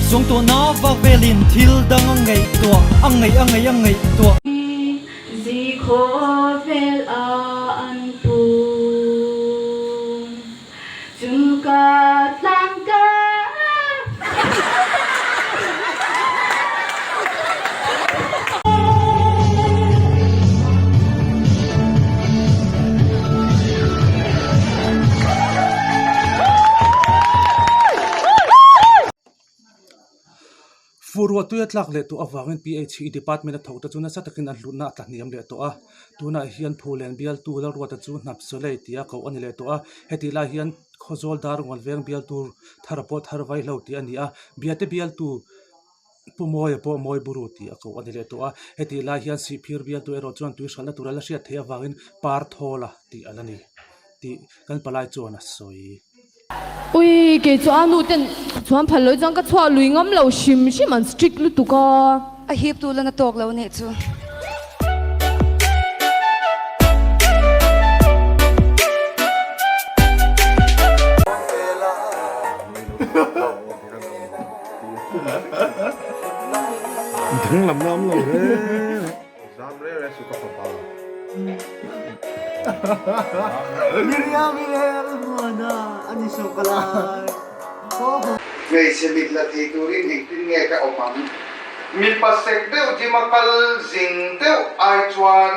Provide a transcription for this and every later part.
Chungtuahna vak velin thil dang a ngaihtuah, a ngaih, a ngaih, a ngaihtuah. Zikhawvel a an pum chu ka tlang ka. Furua tuia tlak leh tawh avangin PHE department a thawkte chu nasa takin an hlutna a tla hniam leh tawh a. Tunah hian Phulen bialtu Lalruata chu Hnapsawlei tia koh a ni leh tawh a. Hetih lai hian Khawzawl dar ngawn veng bialtu thar pawh thar vaihlo tih a ni a. Biate bialtu Pu Mawia pawh Mawi Buru tih a koh a ni leh tawh a. Hetih lai hian Sihphir bialtu erawh chuan tui hralhna tur a la hriat theih avangin Parthawla tih a la ni tih kan palai chuan a sawi. Ui, kei chu a nu ten chuan phal lo chuan ka chhuah lui ngam lo hrim hrim an strict lutuk a. A hip tu la na tawk lo nih chu. Danglam na awm lo re. Zam re re su ka fapa. Hmeichhe mit la thei turin engtin nge ka awm ang? Mipa sek deuh gym a kal zing deuh ai chuan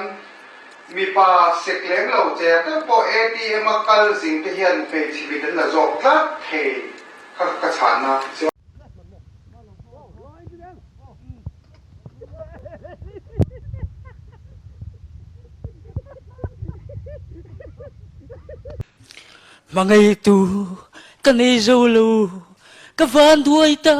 mipa sek lem lo cher deuh pawh ATM a kal zing te hian hmeichhe mit an la zawk tlat thei kha ka chhanna. Hmangaitu ka nei zo lo, ka van duai ta.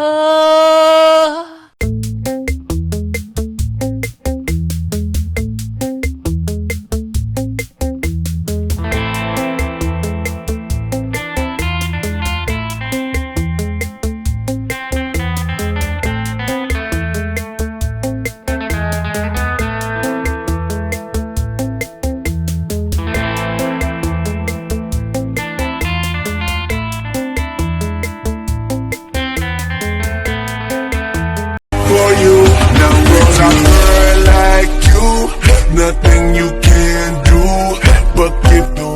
For you now girl a girl like you nothing you can do but give the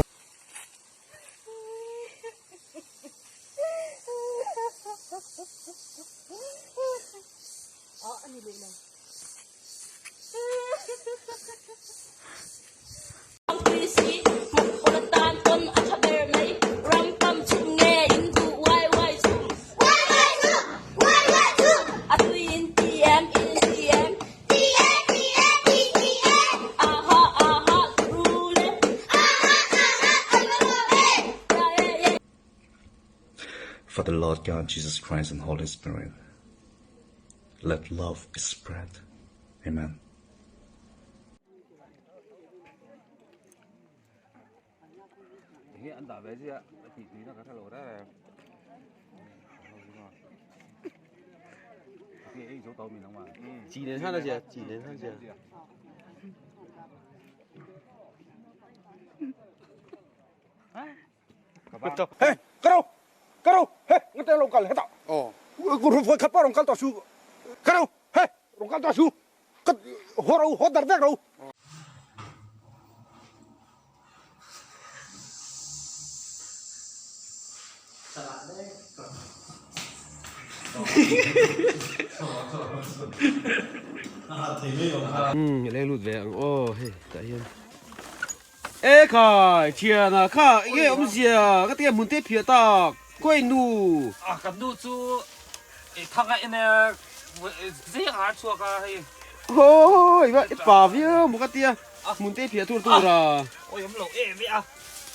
For the Lord God, Jesus Christ, and Holy Spirit, let love be spread. Amen. Hey, karo, karo, hey, ngate lo kal heta. Oh. Ru foi khat pa rong kal to su. Karo, hey, rong kal to su. Ka ho ro ho dar vek ro. Umm leng lut ve ang aw hei tah hian e khai thiana kha enge awmzia ka ti a hmun te phiah tak khawi nu. A kan nu chu i thang a en e zing ah a chhuak a hei. Hawi va i pa viau maw ka tia hmun te phiah tur tur a. Awi awm lo em e a.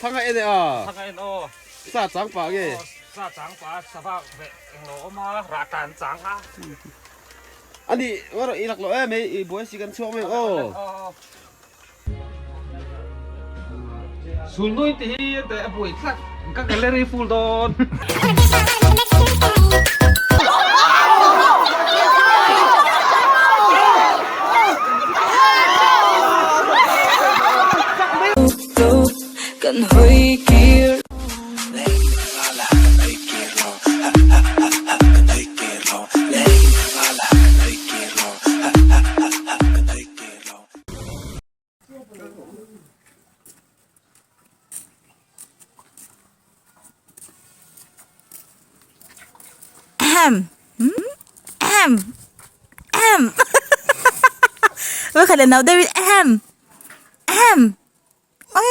Thang a en e a. Thang a en aw. Sa chang pah nge. Sa chang pah sava veh englo awm a rah tan chang a. A nih erawh i lak loh em hei i buai si kan chhuak mai ang aw. Sulnui te hi a buai tlat ka gallery full dawn. Ahem. Ahem. Ahem. Với khởi đầu David ahem. Ahem. Ôi,